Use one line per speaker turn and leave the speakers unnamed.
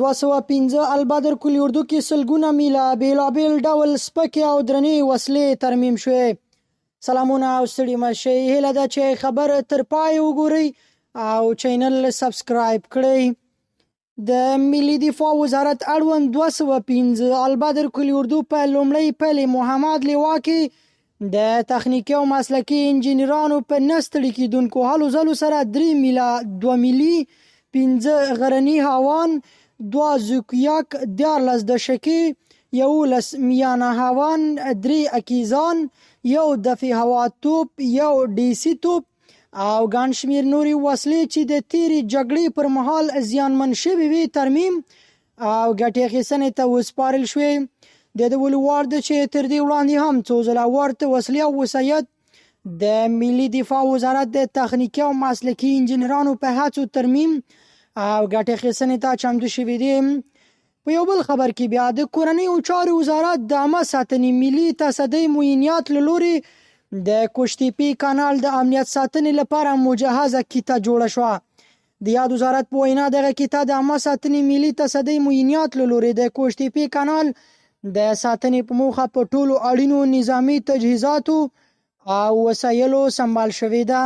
205 البدر کلي اردو کې سلګونه میله بېلابېل ډول سپکې او درنې وسلې ترمیم شوې. سلامونه او ستړي مه شئ. هیله ده چې خبر تر پایه وګورئ او چینل سبسکرایب کړئ. د ملي دفاع وزارت اړوند 205 البدر کلي اردو په لومړۍ پلې محمد لوا کې د تخنیکي او مسلکي انجینرانو په نه ستړي کېدونکو هلو ځلو سره 3 میله 2 ملي، 5 غرني هاوان، 2 زوکیاک، 13 دشکې، 11 میانه هاوان، 3 اکیزان، 1 دفع هوا توپ، 1 ډیسي توپ او ګڼ شمېر نورې وسلې چې د تېرې جګړې پر مهال زیانمن شوې وې ترمیم او ګټې اخیستنې ته وسپارل شوې. د یادولو وړ ده چې تر دې وړاندې هم څو ځله ورته وسلې او وسایط د ملي دفاع وزارت د تخنیکي او مسلکي انجینرانو په هڅو ترمیم او ګټې اخیستنې ته چمتو شوي دي. په یو بل خبر کې بیا د کورنیو چارو وزارت د عامه ساتنې ملي تصدۍ معینیت له لوري د قوشتېپې کانال د امنیت ساتنې لپاره مجهزه قطعه جوړه شوه. د یاد وزارت په وینا دغه قطعه د عامه ساتنې ملي تصدۍ معینیت له لوري د قوشتېپې کانال د ساتنې په موخه په ټولو اړینو نظامي تجهیزاتو او وسایلو سمبال شوې ده.